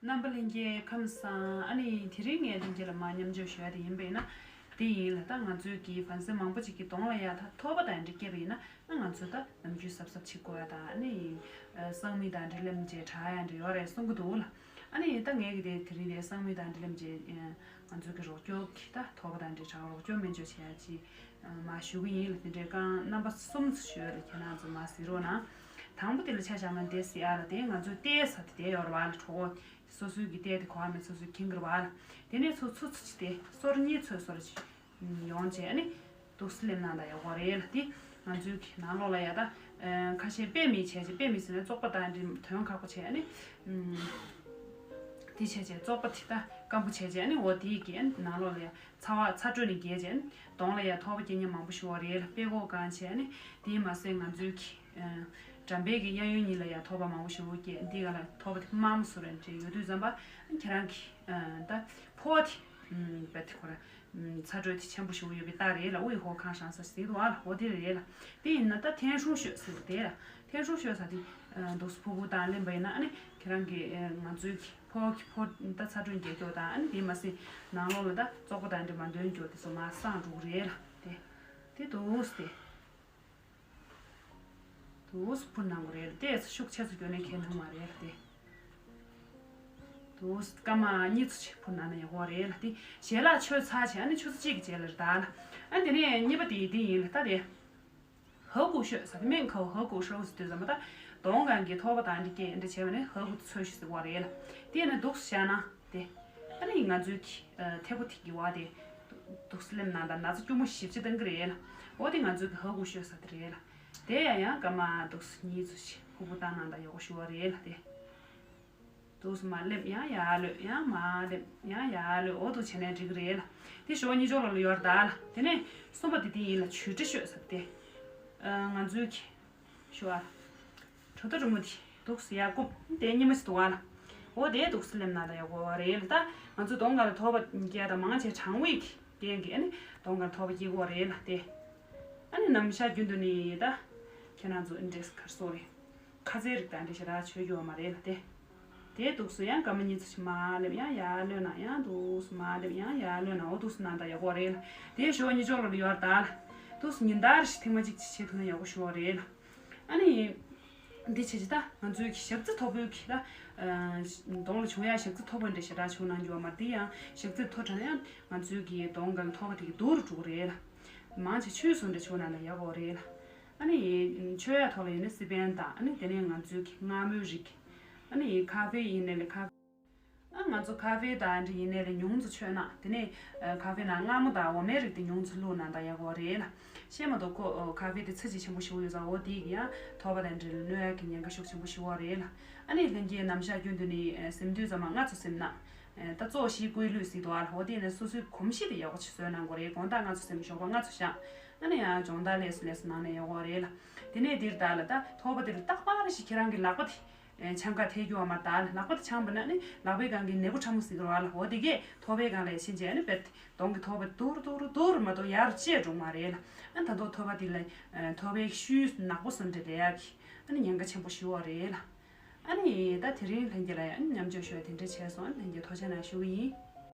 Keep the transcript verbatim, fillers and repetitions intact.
རྣམ་པ་ལྷན་རྒྱས་ཁམས་བཟང་། ཨ་ནི་དེ་རིང་ངས་ལྷན་རྒྱས་ལ་མར་མཉམ་སྤྱོད་ཞུ་ཡ་དེ་ཡིན་པ་ཡིན་ན། དེ་ཡིན་ལ་ད་ང་ཚོའི་གི་ཕན་སེམས་མང་པོ་ཅིག་གི་གདོང་ལ་ཡ་ད་ཐོར་པ་དང་འདྲ་སྐྱེས་པ་ཡིན་ན་ང་ཚོ་ད་ནམ་རྒྱུན་གཟབ་གཟབ་བྱེད་དགོས་ཡ་དང་། ཨ་ནི་སང་མི་དང་འབྲེལ་ལམ་བཅས་དྲག་ཡ་འདྲ་ཡོད་རེད་གསུང་གི་འདུག་ལ། ཨ་ནི་ད་ངས་གི་དེ་དེ་རིང་དེ་སང་མི་དང་འབྲེལ་ལམ་བཅས་ང་ཚོའི་གི་རོགས་སྐྱོར་གི་ད་ཐོར་པ་དང་འདྲ་དྲག་རོགས་སྐྱོར་སྨན་བཅོས་བྱེད་ཡ་ཅིག་མར་ཞུ་གི་ཡིན་ལ། དེ་འདྲའི་རྐང་རྣམ་པ་གསུམ་ཞུ་ཡ་ལ་ཁྱེད་རང་ཚོ་མར་གཟིགས་རོགས་གནང་། དང་པོ་དེ་ལ་ཆ་བཞག་ན་དེ་སི་ཨ་ལ་དེ་ང་ཚོའི་ལྟའི་ས་དེ་དེ་ཡོད་རེད་བ་ལ། གྲོད་ཁོག་སོ་སོའི་གི་ལྟས་དེ་གོ་བ་མེད་སོ་སོའི་ཁེངས་གི་རེད་བ་ལ། དེ་ནས་ཚུར་ཚུར་ཚུར་ཅིག་དེ་སོར་གཉིས་ཚོད་སོར་ཅིག་ཡོང་བྱས་ཨ་ནི་འདུག་སེ་ལེམ་ན་ད་ཡག་པོ་རེད་ལ། དེ་ང་ཚོའི་གི་ནང་ལོགས་ལ་ཡ་ད་ཁ་ཤས་དཔེ་མི་བྱས་བྱས། དཔེ་མི་ཟེར་ན་བཙོག་པ་དང་འདྲ་དོན་ཁག་པོ་བྱས་ཨ་ནི་དེ་བྱས་བྱས་བཙོག་པ་དེ་ད་སྐམ་པོ་བྱས་བྱས་ཨ་ནི་འོ་དེའི་གི་ཨ་ནི་ནང་ལོགས་ལ་ཡ་ཚ་བ་ཚ་དྲོད་ནས་རྒྱས་བྱས་ཨ་ནི་གདོང་ལ་ཡ་ཐོར་པ་སྐྱེ་མཁན་མང་པོ་ཞིག་ཡོད་རེད་ལ། དཔྲལ་ཀོག་གང་བྱས་ཨ་ནི་དེ་མ་ཟད་ང་ཚོའི་གི་འགྲམ་པའི་གི་གཡས་གཡོན་གཉིས་ལ་ཡ་ཐོར་པ་མང་པོ་ཞིག་སྐྱེས། འདི་ག་ལ་ཐོར་པ་དེ་དམར་མོ་བཟོ་རེ་འདྲ་ཡོད་དུས་ཙམ་པ་ཁྱེད་རང་གི་ད་ཕོ་བ་དེ་བེད་དེ་ཁོ་ར་ཚ་དྲོད་དེ་ཆེན་པོ་ཞིག་ཡོད་པའི་རྟགས་རེད་ལ། དབུས་ཧོ་ཁང་ཧྲང་ས་ཟེར་འདུག་ཨ་ལ། འོ་དེ་རེད་ལ། དེ་ཡིན་ན་ད་ཐན་ཧྲུང་ཤོད་ཟེར་དེ་ལ། ཐན་ཧྲུང་ཤོད་ས་དེ་འདུག་སེ་ཕུར་བུ་དང་ལེན་པ་ཡིན་ན་ཨ་ནི་ཁྱེད་རང་གི་ང་ཚོའི་གི་ཕོ་གི་ཕོ་ད་ཚ་དྲོད་རྒྱས་སྐྱོ་དང་ཨ་ནི་དེ་མ་ཟད་ནང་ལོགས་ལ་ད་བཙོག་པ་དང་འདྲ་མ་འདོན་སྐྱོ་དེ་ཚོ་མར་སངས་འགྲོ་གི་རེད་ལ། དེ་དེ་འདུག་སེ་དེ། དུས་སུ་ཕུར་གནང་དགོས་རེད། དེ་ཤུགས་ཆེ་ཙམ་སྐྱོན་ནས་ཁེ་གནང་མ་རེད་དེ། དུས་སྐར་མ་གཉིས་ཙམ་ཅིག་ཕུར་གནང་ན་ཡག་པོ་རེད་ལ། དེ་ཞལ་ལག་མཆོད་ཚར་བྱས་ཨ་ནི་ཆུ་ཚོད་གཅིག་གི་རྗེས་ལ་རེད་ད་ལ། ཨ་དེ་ནས་གཉིས་པ་དེ་དེ་ཡིན་ལ། ད་དེ་ཧ་གོ་ཤོད་ས་དེ་སྨན་ཁ་བོ་ཧ་གོ་ཤོད་ཟེར་དུས་ཙམ་པ་ད་གདོང་གང་གི་ཐོར་པ་དང་འདྲ་སྐྱེས་འདྲ་བྱས་པ་ནི་ཧ་གོ་ཚོད་ཤོད་ཟེར་བ་རེད་ལ། དེ་ནས་འདུག་སེ་བཞག་ན། དེ། ཨ་ནི་ང་ཚོའི་གི་ཐད་པོ་དེ་གི་བ་དེ་འདུག་སེ་ལེམ་ན་ད་ན་ཚ་སྐྱུར་མོ་ཞེ་པོ་ཅིག་བཏང་གི་རེད་ལ། འོ་དེ་ང་ཚོའི་གི་ཧ་གོ་ཤོད་ས་དེ་རེད་ལ། དེ་ཡང་ཡང་སྐར་མ་འདུག་སེ་གཉིས་ཙམ་ཞིག་ཕུར་བུ་བཏང་ན་ད་ཡག་པོ་ཞུ་བ་རེད་ལ། དེ་འདུག་སེ་མར་ལེམ་ཡང་ཡར་གློད་ཡང་མར་ལེམ་ཡང་ཡར་གློད། འོ་འདུག་བྱས་ནས་འགྲིག་གི་རེད་ལ། དེ་ཞོགས་གཉིས་ཕྱོགས་ལ་ཡོད་རེད་ད་ལ། དེ་ནས་གསུམ་པ་དེ་དེ་ཡིན་ལ། ཆུ་དྲི་ཤོད་ས་དེ། ང་ཚོའི་གི་ཞུ་བ། གྲོད་ཐོ་རི་མོ་དེ་འདུག་སེ་ཡར་བསྐུམ། དེ་གཉིས་མ་ཞིག་འདུག་བ་ལ། འོ་དེ་འདུག་སེ་ལེམ་ན་ད་ཡག་པོ་རེད་ལ། ད་ང་ཚོ་གདོང་ཁ་ལ་ཐོར་པ་སྐྱེ་ད་མང་ཆེ་གྲང་བའི་རྐྱེན་གྱིས་ཨ་ནི་གདོང་ཁ་ལ་ཐོར་པ་སྐྱེ་གི་རེད་ལ། དེ་ཨ་ནི་ནམ་ཞག་རྒྱུན་དུ་ནི་ད་ཁྱེད་རང་ཚོ་འདྲེས་གར་སོ་རེད། ཁ་ཟས་རིགས་དང་འདྲ་ཞེ་དྲག་མཆོད་རྒྱུ་ཡོད་མ་རེད་ལ། དེ་དེ་འདུག་སེ་ཡང་སྐར་མ་གཉིས་ཙམ་ཞིག་མར་ལེམ་ཡང་ཡར་གློད་ན་ཡང་འདུག་སེ་མར་ལེམ་ཡང་ཡར་གློད་ན། འོ་འདུག་སེ་ན་ད་ཡག་པོ་རེད་ལ། དེ་ཞོགས་གཉིས་ཕྱོགས་ལ་ཡོད་རེད་ད་ལ། འདུག་སེ་ཉིན་ལྟར་ཞིག་ཐེངས་མ་གཅིག་ཅིག་བྱེད་ཐུབ་ན་ཡག་པོ་ཞུ་བ་རེད་ལ། ཨ་ནི། འདི་བྱས་ཅི་ད་ང་ཚོའི་གི་ཞག་རྩི་མཐོ་པོའི་གི་ད། གདོང་ལ་བྱུང་ཡ་ཞག་རྩི་མཐོ་པོ་འདྲ་ཞེ་དྲག་བྱུང་གནང་རྒྱུ་བ་མ་རེད། དེ་ཡང་ཞག་རྩི་མཐོ་དྲགས་ན་ཡང་ང་ཚོའི་གི་གདོང་གང་ཐོག་ག་དེ་གི་སྡུག་རུ་འགྲོ་གི་རེད་ལ། མང་ཆེ་ཆུ་སོ་འདྲ་བྱུང་གནང་ན་ཡག་པོ་རེད་ལ། ཨ་ནི། མཆོད་ཡ་ཐོག་ལ་ཡིན་ན་སི་པན་དང་ཨ་ནི་དེ་ནས་ང་ཚོའི་གི་མངར་མོའི་རིགས། ཨ་ནི་ཁ་ཧྥེ་ཡིན་ནའི་ལ་ཁ་ཨ་ང་ཚོ་ཁ་ཧྥེ་དང་འདྲ་ཡིན་ནའི་ལ་ཉུང་ཙམ་མཆོད་ན། དེ་ནས་ཁ་ཧྥེ་ནང་མངར་མོ་དང་འོ་མའི་རིགས་དེ་ཉུང་ཙམ་བླུགས་ན་ད་ཡག་པོ་རེད་ལ། ཤེས་མ་གཏོགས་ཁོ་ཁ་ཧྥེ་དེ་ཚྭ་ཅིག་ཆེན་པོ་ཞིག་ཡོད་ཙང་འོ་དེ་གི་ཡང་ཐོར་པ་དང་འདྲ་ལ་གནོད་ཡག་གི་ཉེན་ཁ་ཤུགས་ཆེན་པོ་ཞིག་ཡོད་རེད་ལ། ཨ་ནི་ལྷན་རྒྱས་ནམ་ཞག་རྒྱུན་དུ་ནི་ཟིན་དུས་ཙམ་པ་སྔ་ཙམ་ཟིན་ན། ད་གཙོ་བོ་ཞིག་སྐུའི་ལུས་ཟིན་འདུག་ཨ་ལ། འོ་དེ་ནས་སོ་སོའི་གོམས་གཤིས་དེ་ཡག་པོ་ཅིག་བཟོས་གནང་དགོས་རེད། དགོང་དག་སྔ་ཙམ་ཟིན། ཞོགས་པ་སྔ་ཙམ་བཞག་ཨ་ནི་ཡང་སྦྱོང་བརྡར་ལས་སུ་ལས་སུ་གནང་ན་ཡག་པོ་རེད་ལ། དེ་ནས་འདིར་ད་ལ་ད་ཐོར་པ་དེ་ལ་རྟག་པར་ཞིག་ཁྱེད་རང་གི་ལག་པ་དེ། ཆང་ཁ་ཐལ་རྒྱུ་བ་མ་དག་ལག་པ་དེ་ཆང་བ་ན་ནི་ལག་པའི་སྒང་གི་ནད་པོ་ཕྲ་མོ་ཟིག་རོ་ཨ་ལ། འོ་དེ་གས་ཐོར་པའི་སྒང་ལ་ཕྱིན་རྗེས་ཨ་ནི་བེད་གདོང་གི་ཐོར་པ་དུར་དུར་དུར་མ་གཏོགས་ཡར་བཅད་འགྲོ་མ་རེད་ལ། ཨ་ད་དོ་ཐོར་པ་དེ་ལ་ཐོར་པའི་ཤུལ་ནག་པོ་སོན་འདྲ་ལས་ཡག་གི་ཨ་ནི་ཉེན་ཁ་ཆེན་པོ་ཞུ་བ་རེད་ལ། ཨ་ནི་ད་དེ་རིང་ལྷན་རྒྱས་ལ་ཡང་ཨ་ནི་མཉམ་སྤྱོད་ཞུ་བ་དེ་འདྲ་བྱས་སོང་། ཨ་ནི་ལྷན་རྒྱས་ཐུགས་རྗེ་གནང་ཞུ་གི་ཡིན།